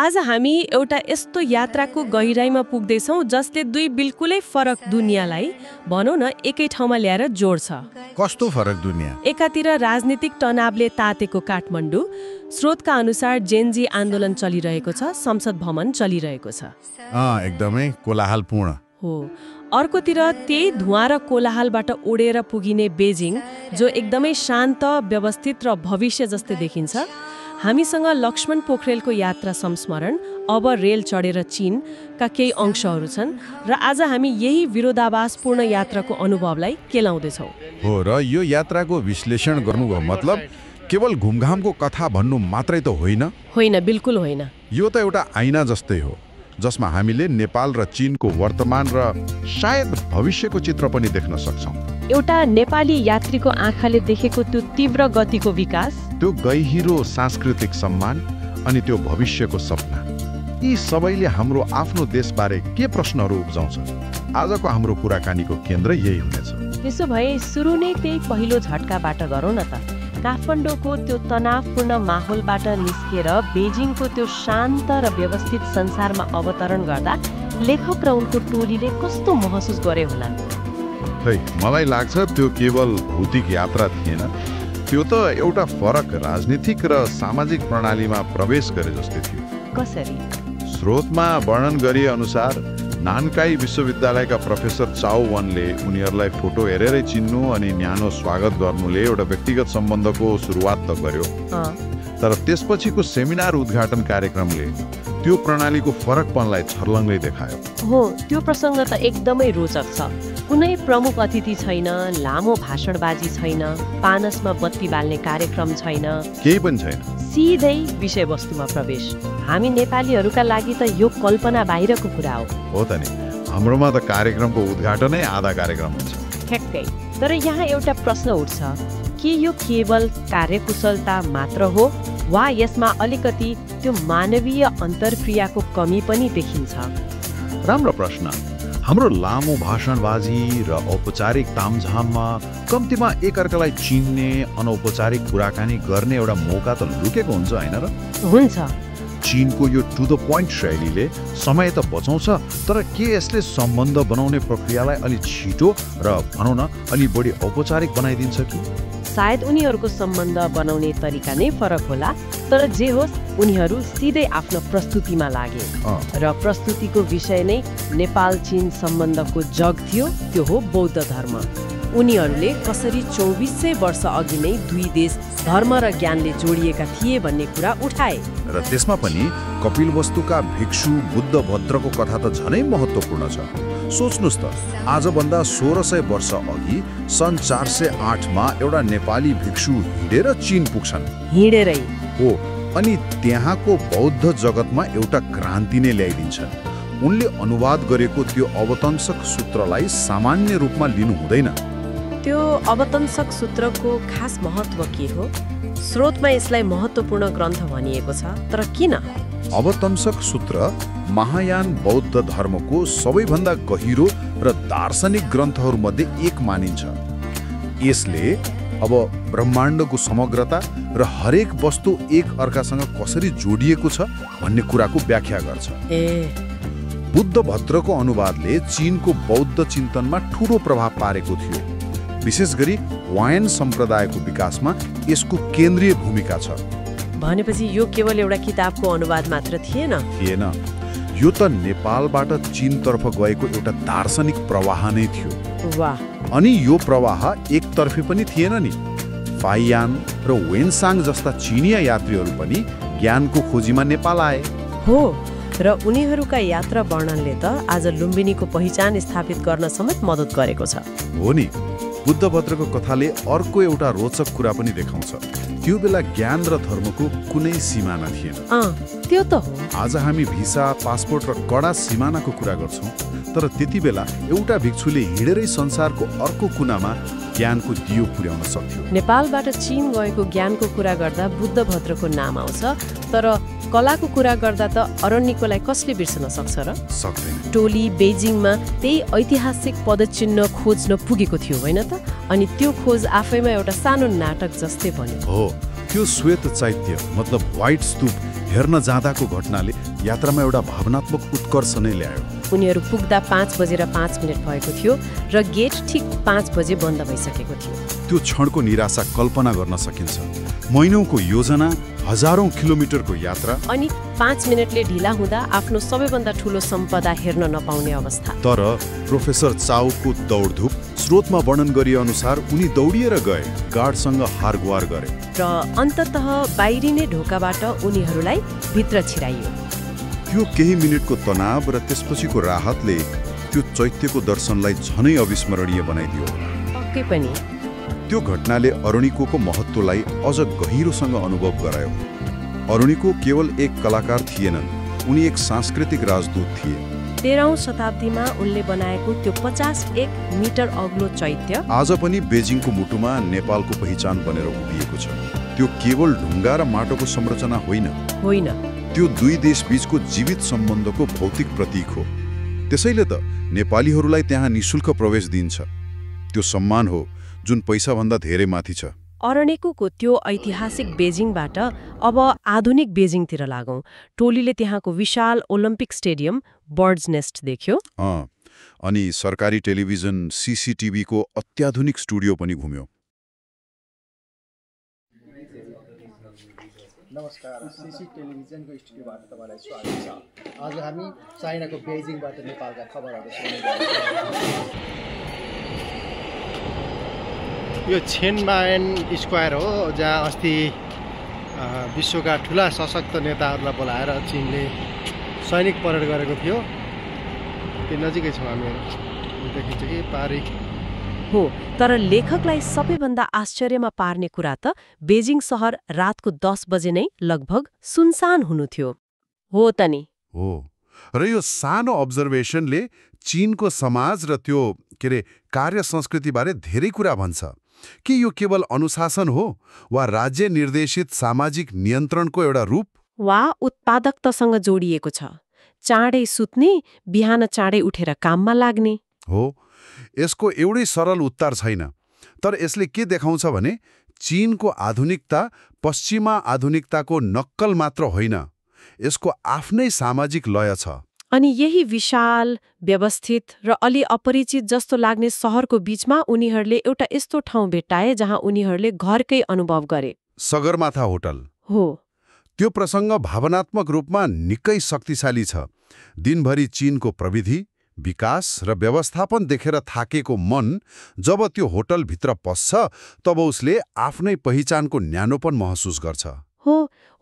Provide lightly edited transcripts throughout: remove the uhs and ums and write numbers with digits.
आज हामी एउटा यस्तो यात्राको गहिराईमा पुग्दैछौँ जसले दुई बिल्कुलै फरक दुनियाँलाई भनौँ न एकै ठाउँमा ल्याएर जोड्छ। कस्तो फरक दुनियाँ? एकातिर राजनीतिक तनावले तातेको काठमाडौँ, स्रोतका अनुसार जेनजी आन्दोलन चलिरहेको छ, संसद भवन चलिरहेको छ। एकदमै कोलाहलपूर्ण हो। अर्कोतिर त्यही धुवाँ र कोलाहलबाट उडेर पुगिने बेजिङ, जो एकदमै शान्त, व्यवस्थित र भविष्य जस्तै देखिन्छ। हामीसँग लक्ष्मण पोखरेलको यात्रा संस्मरण, अब रेल चढेर चीनका केही अंशहरू छन् र आज हामी यही विरोधाभासपूर्ण यात्राको अनुभवलाई केलाउँदैछौँ। हो, र यो यात्राको विश्लेषण गर्नुको मतलब केवल घुमघामको कथा भन्नु मात्रै त होइन? होइन, बिल्कुल होइन। यो त एउटा आइना जस्तै हो जसमा हामीले नेपाल र चीनको वर्तमान र सायद भविष्यको चित्र पनि देख्न सक्छौँ। एउटा नेपाली यात्रीको आँखाले देखेको त्यो तीव्र गतिको विकास, त्यो गहिरो सांस्कृतिक सम्मान अनि त्यो भविष्यको सपना, यी सबैले हाम्रो आफ्नो देशबारे के प्रश्नहरू उब्जाउँछ? आजको हाम्रो कुराकानीको केन्द्र यही हुनेछ। त्यसो भए सुरु नै त्यही पहिलो झट्काबाट गरौँ न त। काठमाडौँको त्यो तनावपूर्ण माहौलबाट निस्केर बेजिङको त्यो शान्त र व्यवस्थित संसारमा अवतरण गर्दा लेखक र उनको टोलीले कस्तो महसुस गरे होला? खै, मलाई लाग्छ त्यो केवल भौतिक यात्रा थिएन, त्यो त एउटा फरक राजनीतिक र सामाजिक प्रणालीमा प्रवेश गरे जस्तै थियो। कसरी? स्रोतमा वर्णन गरिए अनुसार नानकाई विश्वविद्यालयका प्रोफेसर चाओ वनले उनीहरूलाई फोटो हेरेरै चिन्नु अनि न्यानो स्वागत गर्नुले एउटा व्यक्तिगत सम्बन्धको सुरुवात त गर्यो, तर त्यसपछिको सेमिनार उद्घाटन कार्यक्रमले त्यो प्रणालीको फरकपनलाई छर्लङ्गै देखायो। हो, त्यो प्रसङ्ग त एकदमै रोचक छ। कुनै प्रमुख अतिथि छैन, लामो भाषणबाजी छैन, पानसमा बत्ती बाल्ने कार्यक्रम छैन, केही पनि छैन। सिधै विषयवस्तुमा प्रवेश। हामी नेपालीहरूका लागि त यो कल्पना बाहिरको कुरा हो त नि। हाम्रोमा त कार्यक्रमको उद्घाटनै आधा कार्यक्रम हुन्छ। ठ्याक्कै। तर यहाँ एउटा प्रश्न उठ्छ, के यो केवल कार्यकुशलता मात्र हो वा यसमा अलिकति त्यो मानवीय अन्तर्क्रियाको कमी पनि देखिन्छ? राम्रो प्रश्न। हाम्रो लामो भाषणबाजी र औपचारिक तामझाममा कम्तीमा एकअर्कालाई चिन्ने, अनौपचारिक कुराकानी गर्ने एउटा मौका त लुकेको हुन्छ, होइन र? हुन्छ। चीनको यो टु द पोइन्ट शैलीले समय त बचाउँछ, तर के यसले सम्बन्ध बनाउने प्रक्रियालाई अलि छिटो र भनौँ न अलि बढी औपचारिक बनाइदिन्छ कि? सायद उनीहरूको सम्बन्ध बनाउने तरिका नै फरक होला, तर जे होस् उनीहरू सिधै आफ्नो प्रस्तुतिमा लागे र प्रस्तुतिको विषय नै नेपाल चीन सम्बन्धको जग थियो, त्यो हो बौद्ध धर्म। उनीहरूले कसरी 2400 वर्ष अघि नै दुई देश धर्म र ज्ञानले जोडिएका थिए भन्ने कुरा उठाए। र त्यसमा पनि कपिलवस्तुका भिक्षु बुद्ध भद्रको कथा त झनै महत्त्वपूर्ण छ। सोच्नुस् त, आजभन्दा 1600 वर्ष अघि सन् 408 मा एउटा नेपाली भिक्षु हिँडेर चीन पुग्छन्। हिँडेरै हो, अनि त्यहाँको बौद्ध जगतमा एउटा क्रान्ति नै ल्याइदिन्छन्। उनले अनुवाद गरेको त्यो अवतंसक सूत्रलाई सामान्य रूपमा लिनु हुँदैन। त्यो अवतंसक सूत्रको खास महत्त्व के हो? स्रोतमा यसलाई महत्त्वपूर्ण ग्रन्थ भनिएको छ, तर किन? अवतंसक सूत्र महायान बौद्ध धर्मको सबैभन्दा गहिरो र दार्शनिक ग्रन्थहरूमध्ये एक मानिन्छ। यसले अब ब्रह्माण्डको समग्रता र हरेक वस्तु एक अर्कासँग कसरी जोडिएको छ भन्ने कुराको व्याख्या गर्छ। बुद्ध भद्रको अनुवादले चीनको बौद्ध चिन्तनमा ठूलो प्रभाव पारेको थियो। विशेष गरी वायन सम्प्रदायको विकासमा यसको केन्द्रीय भूमिका छ। भनेपछि यो केवल एउटा किताबको अनुवाद मात्र थिएन? थिएन, यो त नेपालबाट चीनतर्फ गएको एउटा दार्शनिक प्रवाह नै थियो। वाह! अनि यो प्रवाह एकतर्फी पनि थिएन नि। फाइयान र वेनसाङ जस्ता चीनिया यात्रीहरू पनि ज्ञानको खोजीमा नेपाल आए। हो, र उनीहरूका यात्रा वर्णनले त आज लुम्बिनीको पहिचान स्थापित गर्न समेत मद्दत गरेको छ। हो नि। बुद्ध भद्रको कथाले अर्को एउटा रोचक कुरा पनि देखाउँछ। त्यो बेला ज्ञान र धर्मको कुनै सिमाना थिएन। त्यो त हो। आज हामी भिसा, पासपोर्ट र कडा सिमानाको कुरा गर्छौँ, तर त्यति बेला एउटा भिक्षुले हिँडेरै संसारको अर्को कुनामा ज्ञानको दियो पुर्याउन सक्थ्यो। नेपालबाट चीन गएको ज्ञानको कुरा गर्दा बुद्ध भद्रको नाम आउँछ, तर कलाको कुरा गर्दा त अरण्यकोलाई कसले बिर्सन सक्छ र? सक्दैन। टोली बेजिङमा त्यही ऐतिहासिक पदचिन्ह खोज्न पुगेको थियो, होइन त? अनि त्यो खोज आफैमा एउटा सानो नाटक जस्तै बन्यो। हो, त्यो श्वेत चैत्य मतलब व्हाइट स्तूप हेर्न जाँदाको घटनाले यात्रामा एउटा भावनात्मक उत्कर्ष नै ल्यायो। उनीहरू पुग्दा 5:05 भएको थियो र गेट ठिक 5 बजे बन्द भइसकेको थियो। त्यो क्षणको निराशा कल्पना गर्न सकिन्छ। महिनौको योजना, हजारौं किलोमिटरको यात्रा, अनि 5 मिनेटले ढिला हुँदा आफ्नो सबैभन्दा ठूलो सम्पदा हेर्न नपाउने अवस्था। तर प्रोफेसर चाउको दौडधुप, स्रोतमा वर्णन गरिए अनुसार उनी दौडिएर गए, गार्डसँग हारगुहार गरे र अन्ततः बाहिरिने ढोकाबाट उनीहरूलाई भित्र छिराइयो। त्यो केही मिनेटको तनाव र त्यसपछिको राहतले त्यो चैत्यको दर्शनलाई झनै अविस्मरणीय बनाइदियो। पक्कै पनि त्यो घटनाले अरुणिकोको महत्त्वलाई अझ गहिरोसँग अनुभव गरायो। अरुणिको केवल एक कलाकार थिएनन्, उनी एक सांस्कृतिक राजदूत थिए। 13औं शताब्दीमा उनले बनाएको त्यो 51 मिटर अग्लो चैत्य आज पनि बेजिङको मुटुमा नेपालको पहिचान बनेर उभिएको छ। त्यो केवल ढुङ्गा र माटोको संरचना होइन, त्यो दुई देशबीचको जीवित सम्बन्धको भौतिक प्रतीक हो। त्यसैले त नेपालीहरूलाई त्यहाँ निशुल्क प्रवेश दिन्छ। त्यो सम्मान हो जुन पैसाभन्दा धेरै माथि छ। अरणेको त्यो ऐतिहासिक बेजिङबाट अब आधुनिक बेजिङतिर लागौं। टोलीले त्यहाँको विशाल ओलम्पिक स्टेडियम बर्ड्स नेस्ट देख्यो। अनि सरकारी टेलिभिजन सीसीटीभीको अत्याधुनिक स्टुडियो पनि घुम्यो। नमस्कार, सीसी टेलिभिजनको स्टुडियोबाट तपाईलाई स्वागत छ। आज हामी चाइनाको बेजिङबाट नेपालका खबरहरू सुन्दैछौँ। यो छेनबायन स्क्वायर हो, जहाँ अस्ति विश्वका ठुला सशक्त नेताहरूलाई बोलाएर चीनले सैनिक परेड गरेको थियो। त्यो नजिकै छौँ हामीहरू, देखिन्छ कि पारी हो। तर लेखकलाई सबैभन्दा आश्चर्यमा पार्ने कुरा त बेजिङ सहर रातको 10 बजे नै लगभग सुनसान हुनु थियो। हो त नि हो। र यो सानो अब्जर्भेसनले चीनको समाज र त्यो कार्य संस्कृतिबारे धेरै कुरा भन्छ। कि यो केवल अनुशासन हो वा राज्य निर्देशित सामाजिक नियन्त्रणको एउटा रूप, वा उत्पादकतासँग जोडिएको छ। चाँडै सुत्ने, बिहान चाँडै उठेर काममा लाग्ने हो। यसको एउटै सरल उत्तर छैन। तर यसले के देखाउँछ भने चीनको आधुनिकता पश्चिमा आधुनिकताको नक्कल मात्र होइन, यसको आफ्नै सामाजिक लय छ। अनि यही विशाल, व्यवस्थित र अलि अपरिचित जस्तो लाग्ने सहरको बीचमा उनीहरूले एउटा यस्तो ठाउँ भेट्टाए जहाँ उनीहरूले घरकै अनुभव गरे। सगरमाथा होटल हो। त्यो प्रसङ्ग भावनात्मक रूपमा निकै शक्तिशाली छ। दिनभरि चीनको प्रविधि, विकास र व्यवस्थापन देखेर थाकेको मन जब त्यो होटलभित्र पस्छ तब उसले आफ्नै पहिचानको न्यानोपन महसुस गर्छ। हो,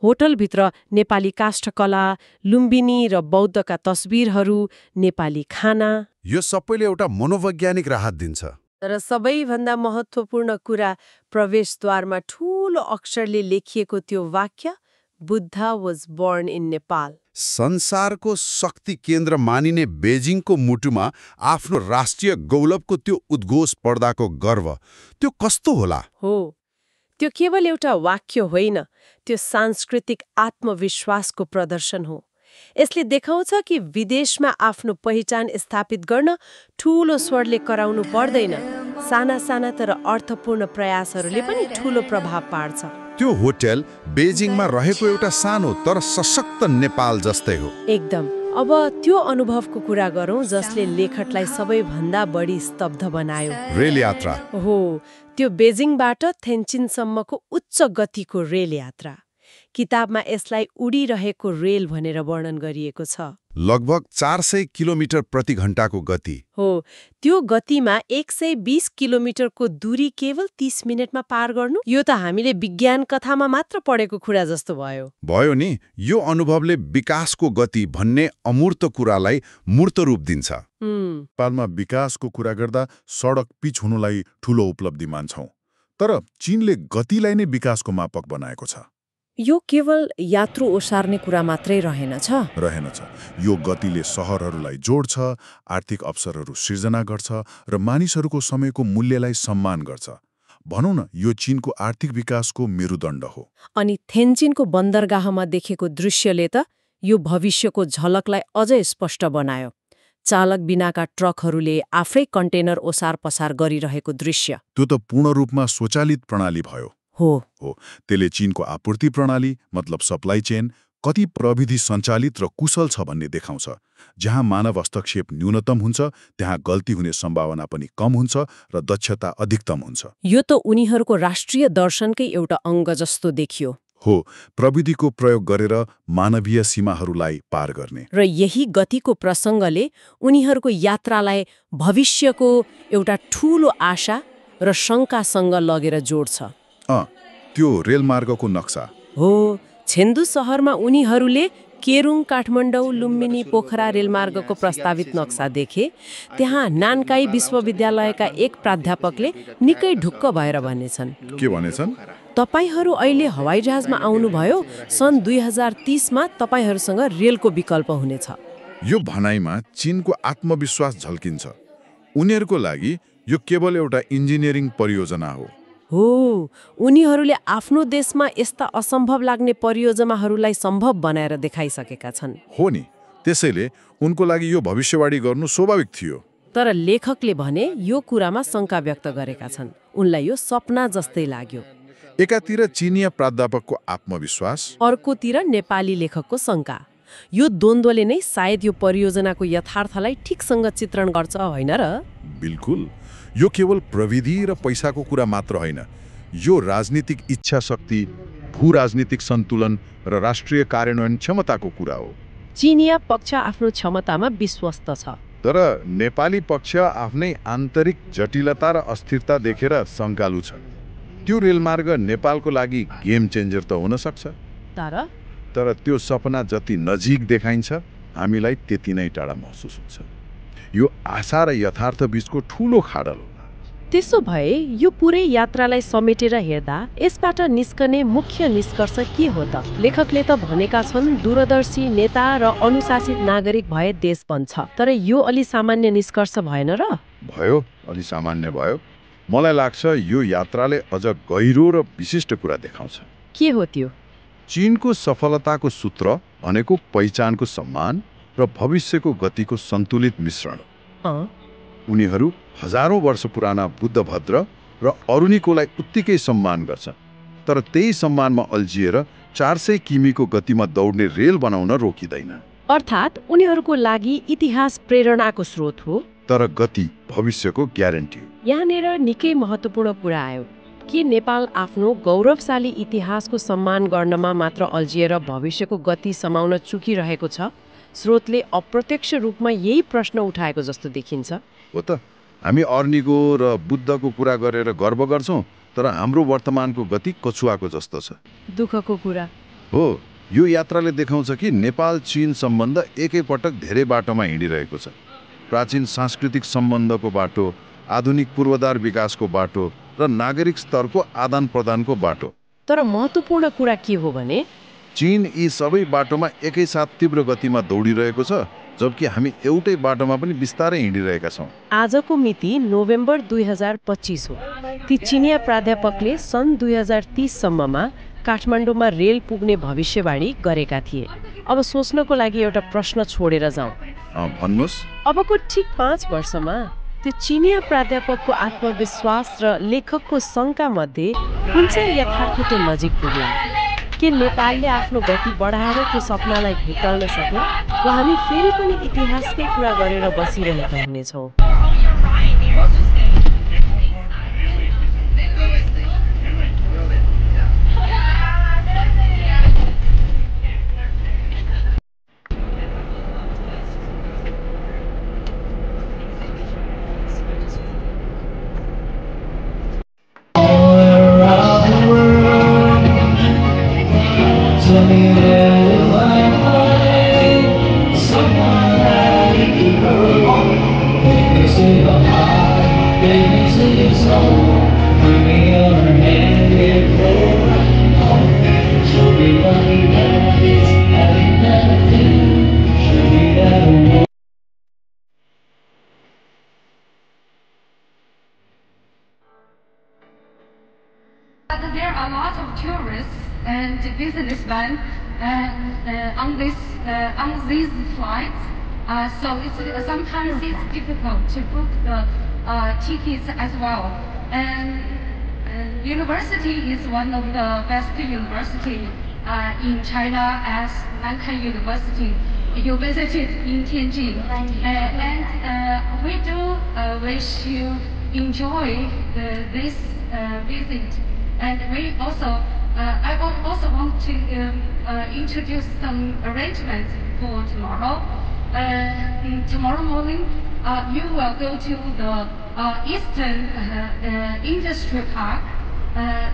होटलभित्र नेपाली काष्ठकला, लुम्बिनी र बौद्धका तस्बिरहरू, नेपाली खाना, यो सबैले एउटा मनोवैज्ञानिक राहत दिन्छ। तर सबैभन्दा महत्त्वपूर्ण कुरा, प्रवेशद्वारमा ठूलो अक्षरले लेखिएको त्यो वाक्य, Buddha was born in Nepal. संसारको शक्ति केन्द्र मानिने बेजिङको मुटुमा आफ्नो राष्ट्रिय गौरवको त्यो उद्घोष पर्दाको गर्व, त्यो कस्तो होला? हो, त्यो केवल एउटा वाक्य होइन, त्यो सांस्कृतिक आत्मविश्वासको प्रदर्शन हो। यसले देखाउँछ कि विदेशमा आफ्नो पहिचान स्थापित गर्न ठूलो स्वरले कराउनु पर्दैन। साना साना तर अर्थपूर्ण प्रयासहरूले पनि ठूलो प्रभाव पार्छ। त्यो होटल बेजिङमा रहेको एउटा सानो तर सशक्त नेपाल जस्तै हो। एकदम। अब त्यो अनुभवको कुरा गरौँ जसले लेखकलाई सबैभन्दा बढी स्तब्ध बनायो। रेल यात्रा हो, त्यो बेजिङबाट थेन्चिनसम्मको उच्च गतिको रेल यात्रा। किताबमा यसलाई उडिरहेको रेल भनेर वर्णन गरिएको छ। लगभग 400 किलोमिटर प्रति घण्टाको गति हो। त्यो गतिमा 120 किलोमिटरको दूरी केवल 30 मिनेटमा पार गर्नु, यो त हामीले विज्ञान कथामा मात्र पढेको कुरा जस्तो भयो नि। यो अनुभवले विकासको गति भन्ने अमूर्त कुरालाई मूर्त रूप दिन्छ। नेपालमा विकासको कुरा गर्दा सडक पिच हुनुलाई ठूलो उपलब्धि मान्छौं, तर चीनले गतिलाई नै विकासको मापक बनाएको छ। यो केवल यात्रु ओसार्ने कुरा मात्रै रहेनछ। यो गतिले सहरहरूलाई जोड्छ, आर्थिक अवसरहरू सिर्जना गर्छ र मानिसहरूको समयको मूल्यलाई सम्मान गर्छ। भनौँ न, यो चीनको आर्थिक विकासको मेरुदण्ड हो। अनि थेन्चिनको बन्दरगाहमा देखेको दृश्यले त यो भविष्यको झलकलाई अझै स्पष्ट बनायो। चालक बिनाका ट्रकहरूले आफै कन्टेनर ओसार पसार गरिरहेको दृश्य, त्यो त पूर्ण रूपमा स्वचालित प्रणाली भयो। हो। त्यसले चीनको आपूर्ति प्रणाली मतलब सप्लाई चेन कति प्रविधि सञ्चालित र कुशल छ भन्ने देखाउँछ। जहाँ मानव हस्तक्षेप न्यूनतम हुन्छ त्यहाँ गल्ती हुने सम्भावना पनि कम हुन्छ र दक्षता अधिकतम हुन्छ। यो त उनीहरूको राष्ट्रिय दर्शनकै एउटा अङ्ग जस्तो देखियो। हो, प्रविधिको प्रयोग गरेर मानवीय सीमाहरूलाई पार गर्ने। र यही गतिको प्रसङ्गले उनीहरूको यात्रालाई भविष्यको एउटा ठूलो आशा र शङ्कासँग लगेर जोड्छ। त्यो रेलमार्गको नक्सा हो। छेन्दु सहरमा उनीहरूले केरुङ काठमाडौँ लुम्बिनी पोखरा रेलमार्गको प्रस्तावित नक्सा देखे। त्यहाँ नानकाई विश्वविद्यालयका एक प्राध्यापकले निकै ढुक्क भएर भनेछन्। के भनेछन्? तपाईहरू अहिले हवाईजहाजमा आउनुभयो, सन् 2030मा तपाईहरूसँग रेलको विकल्प हुनेछ। यो भनाइमा चीनको आत्मविश्वास झल्किन्छ। उनीहरूको लागि यो केवल एउटा इन्जिनियरिङ परियोजना हो। हो, उनीहरूले आफ्नो देशमा यस्ता असम्भव लाग्ने परियोजनाहरूलाई सम्भव बनाएर देखाइसकेका छन्। हो नि, त्यसैले उनको लागि यो भविष्यवाणी गर्नु स्वाभाविक थियो। तर लेखकले भने यो कुरामा शङ्का व्यक्त गरेका छन्। उनलाई यो सपना जस्तै लाग्यो। एकातिर चीनिया प्राध्यापकको आत्मविश्वास, अर्कोतिर नेपाली लेखकको शङ्का। यो द्वन्द्वले नै सायद यो परियोजनाको यथार्थलाई ठिकसँग चित्रण गर्छ, होइन र? बिल्कुल। यो केवल प्रविधि र पैसाको कुरा मात्र होइन, यो राजनीतिक इच्छा शक्ति, भू राजनीतिक सन्तुलन र राष्ट्रिय कार्यान्वयन क्षमताको कुरा हो। चीनिया पक्ष आफ्नो क्षमतामा विश्वस्त छ, तर नेपाली पक्ष आफ्नै आन्तरिक जटिलता र अस्थिरता देखेर शङ्कालु छ। त्यो रेलमार्ग नेपालको लागि गेम चेन्जर त हुन सक्छ, तर त्यो सपना जति नजिक देखाइन्छ हामीलाई त्यति नै टाढा महसुस हुन्छ। यो आशा र यथार्थ बीचको ठूलो खाडल हो। त्यसो भए यो पुरै यात्रालाई समेटेर हेर्दा यसबाट निस्कने मुख्य निष्कर्ष के हो त? लेखकले त भनेका छन् दूरदर्शी नेता र अनुशासित नागरिक भए देश बन्छ। तर यो अलि सामान्य निष्कर्ष भएन र? भयो, अलि सामान्य भयो। मलाई लाग्छ यो यात्राले अझ गहिरो र विशिष्ट कुरा देखाउँछ। के हो त्यो? चीनको सफलताको सूत्र भनेको पहिचानको सम्मान र भविष्यको गतिको सन्तुलित मिश्रण। उनीहरू हजारौं वर्ष पुराना बुद्धभद्र र अरुणिकोलाई उत्तिकै सम्मान गर्छन्, तर त्यही सम्मानमा अल्झिएर 400 किमीको गतिमा दौड्ने रेल बनाउन रोकिँदैन। अर्थात् उनीहरूको लागि इतिहास प्रेरणाको स्रोत हो, तर गति भविष्यको ग्यारेन्टी। यहाँनिर निकै महत्त्वपूर्ण कुरा आयो कि नेपाल आफ्नो गौरवशाली इतिहासको सम्मान गर्नमा मात्र अल्झिएर भविष्यको गति समाउन चुकिरहेको छ। स्रोतले अप्रत्यक्ष रूपमा यही प्रश्न उठाएको जस्तो देखिन्छ। हो त, हामी अर्निको र बुद्धको कुरा गरेर गर्व गर्छौं, तर हाम्रो वर्तमानको गति कछुवाको जस्तो छ। दुःखको कुरा हो। यो यात्राले देखाउँछ कि नेपाल चीन सम्बन्ध एकैपटक धेरै बाटोमा हिँडिरहेको छ। प्राचीन सांस्कृतिक सम्बन्धको बाटो, आधुनिक पूर्वाधार विकासको बाटो र नागरिक स्तरको आदान प्रदानको बाटो। तर महत्त्वपूर्ण कुरा के हो भने चीन यी सबै बाटोमा एकैसाथ तीव्र गतिमा दौडिरहेको छ, जबकि हामी एउटै बाटोमा पनि बिस्तारै हिँडिरहेका छौँ। आजको मिति नोभेम्बर 2025 हो। ती चिनिया प्राध्यापकले सन् 2030 सम्ममा काठमाडौँमा रेल पुग्ने भविष्यवाणी गरेका थिए। अब सोच्नको लागि एउटा प्रश्न छोडेर जाउँ। भन्नुहोस्। अबको ठीक 5 वर्षमा त्यो चिनिया प्राध्यापकको आत्मविश्वास र लेखकको शङ्का मध्ये कुन चाहिँ यथार्थको नजिक पुग्ला? के नेपालले आफ्नो गति बढाएर त्यो सपनालाई भेटाउन सक्यो, वा हामी फेरि पनि इतिहासकै कुरा गरेर बसिरहेका हुनेछौँ? There are a lot of tourists and businessmen on these flights, so sometimes it's difficult to book the tickets as well. And university is one of the best university in China as Nankai University. You visited in Tianjin, and we do wish you enjoy this visit. And we also, I also want to introduce some arrangements for tomorrow. Tomorrow morning, you will go to the Eastern Industry Park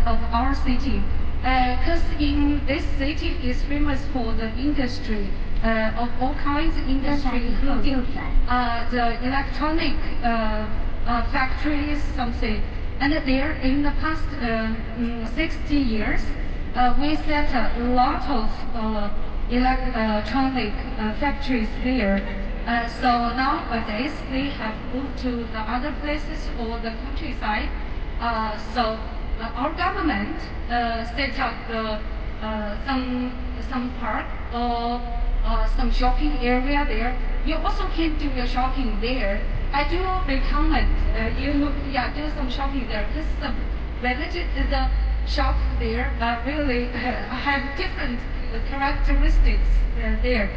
of our city. Because in this city is famous for the industry of all kinds of industry, including the electronic factories, something. And there, in the past 60 years, we set a lot of electronic factories there. So nowadays, they have moved to the other places or the countryside. So our government set up some park or some shopping area there. You also can do your shopping there. I do recommend you do some shopping there, because the shop there really have different characteristics there.